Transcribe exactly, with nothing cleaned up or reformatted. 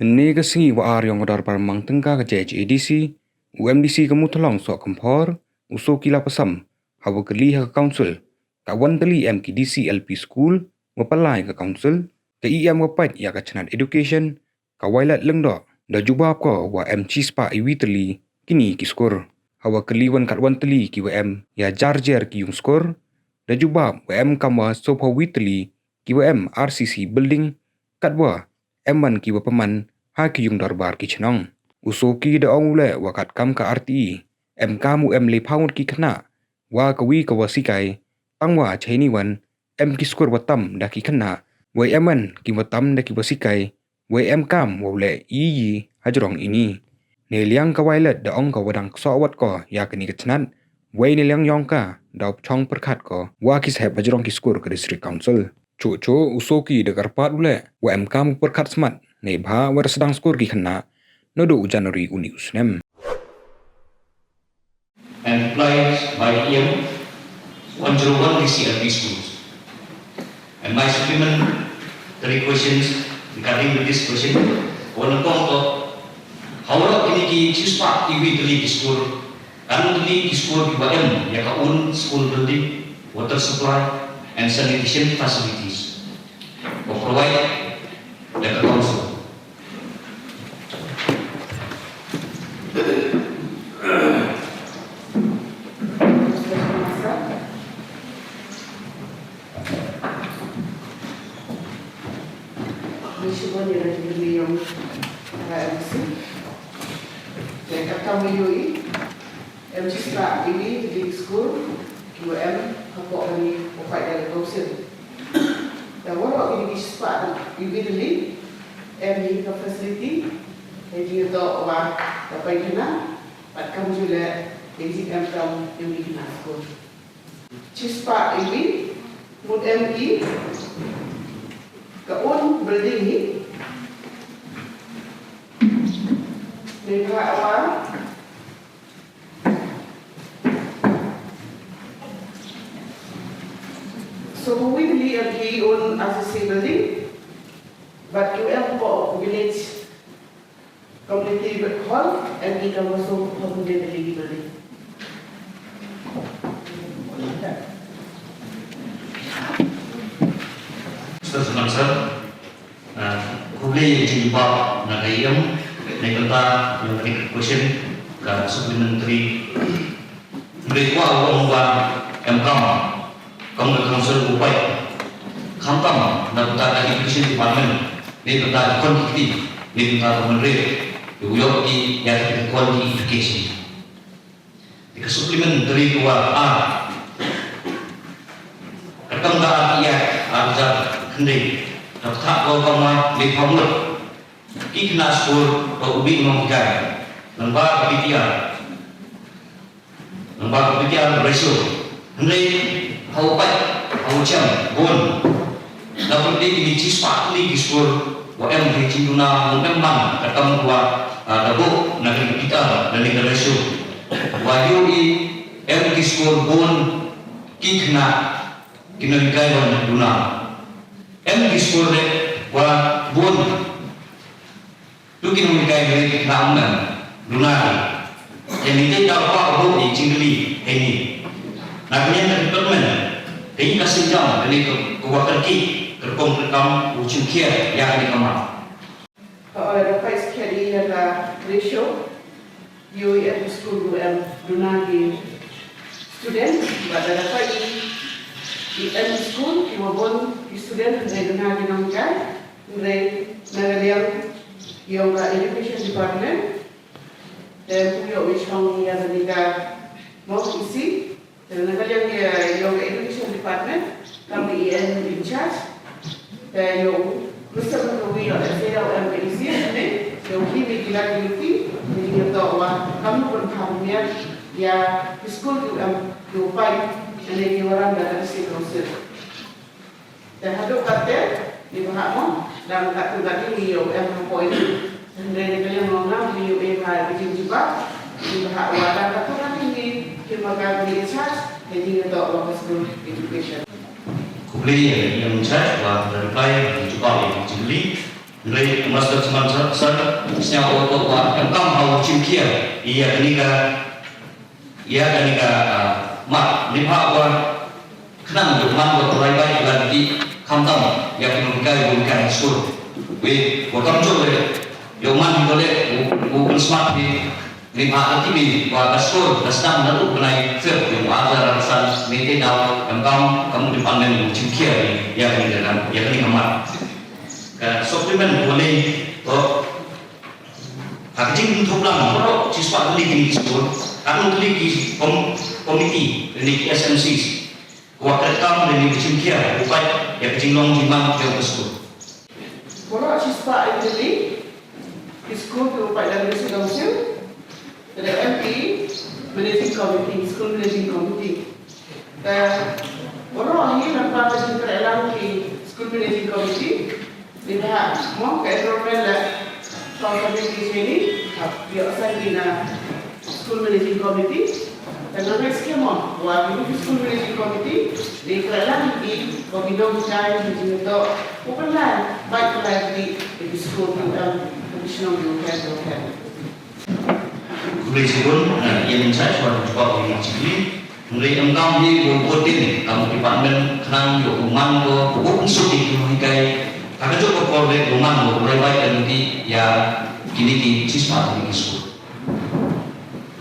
Ynne ka sngi wa ar yong ka dorbar mang tyngka ka J H A D C, u M D C ka Muthlong Sohkymphor, u Soki Lapasam, hawa kylli ha ka council, ka wan tylli em ki D C L P school, wa pynlai ka council, ka E M wa pait ya ka chnat education, ka Violet Lyngdoh, da jubab ko wa em chispah iwi tylli kini ki skur. Hawa kylli wan katwan tylli ki wa em ya jar jar ki yung skur, da jubab wa em kamwa soophaw wi tylli ki wa em R C C building, katwa em wan ki wa pynman ha ki yung dorbar ki chnong. U Soki da ong u leh wa katkam ka R T E, em kam u em lephaw ngut ki khynnah, wa kawi kawa sikai, tangwa chaini wan, em ki skur wa tam da ki khynnah, wei em wan ki wa tam da ki wa sikai, wei em kam wow leh iyi iyi hajrong ini. Neiliang ka Violet da ong ka wa dang ksoh wat ko ya kani ka chnat, wei neiliang yong ka da u pchong pyrkhat ko wa ki sahep hajrong ki skur ka District Council. Chuh chuh u Soki da kyrpad u leh wa em kam u pyrkhat smat, neibhah wa da sdang skur ki khynnah naduh u January uni u snem. And replied by E M one zero one D C L P schools. And my supplementary questions regarding with this question, wan nyngkong toh, hawaroh kini ki chispah iwi tylli ki skur, katno tylli ki skur ki wa em ya ka own school building, water supply and sanitation facilities wa provide da ka council? Ni shibun ya na jibun ni yong, ah, M C. Ya, ka kam ni yoi. Em chispah iwi tylli ki skur ki wa em hapoh kani wa pait da ka council. Da waroh kini ki chispah iwi tylli em hi ka facility, hei jingtoh wa ka paikana, bad kam ju leh hei jingem kam yong ki khynnah skur. Chispah iwi, mut em i ka own building hi. Neibhah wa So, we believe em ki own R C C building, but ki em ko village community hall, em ki kam so community building. Mister Suman sir, ah, khublei ya i jingïohi na ka E M, na ka bynta yong kani ka question ka supplementary. Hynrei kwah u ong wa em kam, kam ka council u pait. Khamtam na ka bynta ka education department, na ka bynta ka khon ki kti, na ka bynta ka mynried, u yoh ki ya ka khon ki education. Ka supplementary ka wa ar. Ka kam ka ar ki ya, ar hajar khyndai. Ka pynthah ko kam wa le phamut. Ki khynnah skur ka u bit nonghikai. Lyngba ka P T R. Lyngba ka P T R ratio. Hynrei ha u pait, ha u chem, bun. Na pyrdi kini chispah tylli ki skur, wa em hei jingduna, wa em man, ka kam wa, ah, da buh, na ka P T R, da ni ka ratio. Wa yoh i, em ki skur bun, ki khynnah, ki nonghikai wa duna. Em ki skur de, wa bun. Tu ki nonghikai, ki khynnah ym em duna ki. Te ni te da kwah u buh i jingkylli heini. Na ka liang ka department, te i ka sienjam, ka ni ka, ka wa kyrkieh, ka rukom ka kam, u chimkhia, ya ka ni ka ma. Ka ora da pait skhem i ya ka ratio, yoh i em skur u em duna ki student, bad da pait i, i em skur ki wa bun ki student, hynrei duna ki nonghikai, hynrei na ka liang yong ka education department, te pu yoh i chong ya ka ni ka mok isi, Te na ka liang ya, yong ka education department, kam i E M in charge. Te yow, Mister Makawi yow, te yow em ka E C S ne, yow ki mi ki la ki luti, te yow to wa, kam nu pun pha pun ya, ya, ki school ki em, yow pai, ne ki waran da ka si council. Te hadooh katte, neibhah mo, dang kattu kati ni yow em hapoh ini. Hynrei na ka liang mo ngam ni yow em ha ka jingjubab, neibhah wa dang kattu kati ni, ki ma ka ni in charge, te ni yow to wa ka school education. Khublei ya i in charge wa da reply, i jubab ya i jingkylli. Hynrei Master Chman Sar, sñiaw o toh wa em kam ha u chimkhia ya kani ka, ya kani ka, ah, mat, neibhah wa khnang yow man wa pynlai bai la ki, khamtam ya ki nonghikai wa ka school. Wei wa kamjooh le yow man hi ko le u, u pynsmat hi. Neibhah ka timi wa ka school ka sdang na u bnai Feb, yow ar hajar arphaw san, neitæ daw em kam kam u department u chimkhia ya kani ka, ya kani ka mat. Ka supplement wa le toh, ha ka jingthooh lang waroh chispah tylli ki school, katno tylli ki com-, committee, tylli ki S M Cs, wa ka kam da ni ka chimkhia u pait ya ka jinglong jingman yong ka school. Waroh chispah tylli ki school ki u pait da ka District Council, da M P, Managing Committee, School Managing Committee. Te waroh hi lyngba ka jingkrehlang ki School Managing Committee, neibhah mo ka enrollment la, ka committee cheini, hap yoh sa ki na School Managing Committee. Te nga ngeit skhem mo wa ki School Managing Committee da krehlang ki, ko ki nonghikai ki jingtoh u pynlai, bai pynlai ki, ki school ki, em, ki chnong ki, ki, ki. Khublei chibun, eh, ya min chai chwa chwa ki ma chibun. Hynrei em kam hi ko botin kam department khnang yow man ko ko pynsuk ki nonghikai. Ka ka jooh ko por de ko man ko lai bai ka luti ya kini ki chispah ki school.